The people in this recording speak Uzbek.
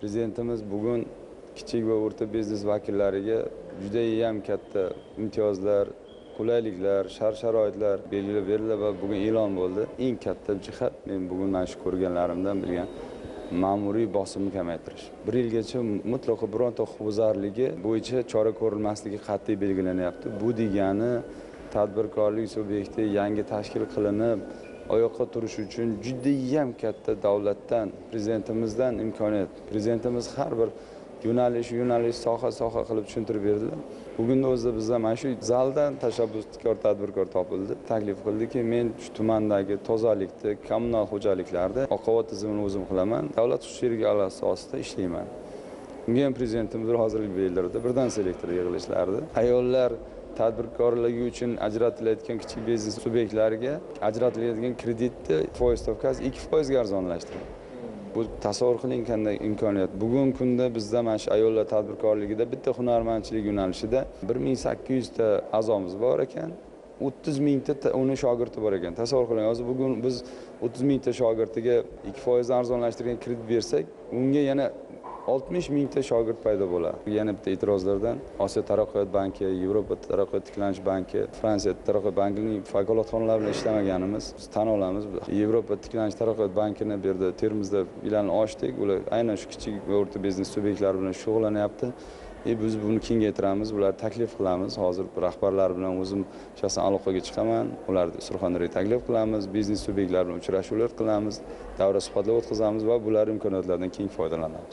Prezidentimiz bugun kichik va o'rta biznes vakillariga judayam katta imtiyozlar, qulayliklar, shart-sharoitlar belgilab berildi va bugun e'lon bo'ldi. Eng katta jihat men bugun mana shu ko'rganlarimdan bilgan ma'muriy bosimni kamaytirish. Bir yilgacha mutlaqo bironta huquqbuzarligi bo'yicha chora ko'rilmasligi qat'iy belgilanyapti. Bu degani tadbirkorlik subyekti yangi tashkil qilinib, oyoqqa turish uchun judayam katta davlatdan, prezidentimizdan imkoniyat. Prezidentimiz har bir yo'nalish, soha qilib tushuntirib berdilar. Bugunni o'zida bizda mana shu zaldan tashabbuskor tadbirkor topildi. Taklif qildiki, men shu tumandagi tozalikni, kommunal xo'jaliklarda oqova tizimini o'zim qilaman, davlat xususiy asosida ishlayman. Unga ham prezidentimiz rozilik bildirdi. Birdan selektor yig'ilishlarida ayollar tadbirkorligi uchun ajratilayotgan kichik biznes subyektlariga ajratiladigan kreditni foiz stavkasi 2% ga arzonlashtirildi. Bu tasavvur qiling qanday imkoniyat. Bugungi kunda bizda mana shu ayollar tadbirkorligida bitta hunarmandchilik yo'nalishida 1800 ta a'zomiz bor ekan, 30 mingta uni shogirdi bor ekan. Tasavvur qiling, hozir bugun biz 30 mingta shogirdiga 2% arzonlashtirgan kredit bersak, unga yana 60 mingta shogird paydo bo'ladi. Yana bitta e'tirozlardan Osiyo taraqqiyot banki, Yevropa taraqqiyot tiklanish banki, Fransiya taraqqiyot bankining vakolatxonalari bilan ishlamaganimiz, biz tan olamiz. Yevropa tiklanish taraqqiyot bankini bu yerda Termizda filialini ochdik. Ular aynan shu kichik va o'rta biznes subyektlari bilan shug'ullanyapti. Biz buni kengaytiramiz, ularni taklif qilamiz. Hozir rahbarlar bilan o'zim shaxsan aloqaga chiqaman. Ularni Surxondaryoga taklif qilamiz, biznes subyektlari bilan uchrashuvlar qilamiz, davra suhbatlar o'tkazamiz va bular imkoniyatlardan keng foydalanamiz.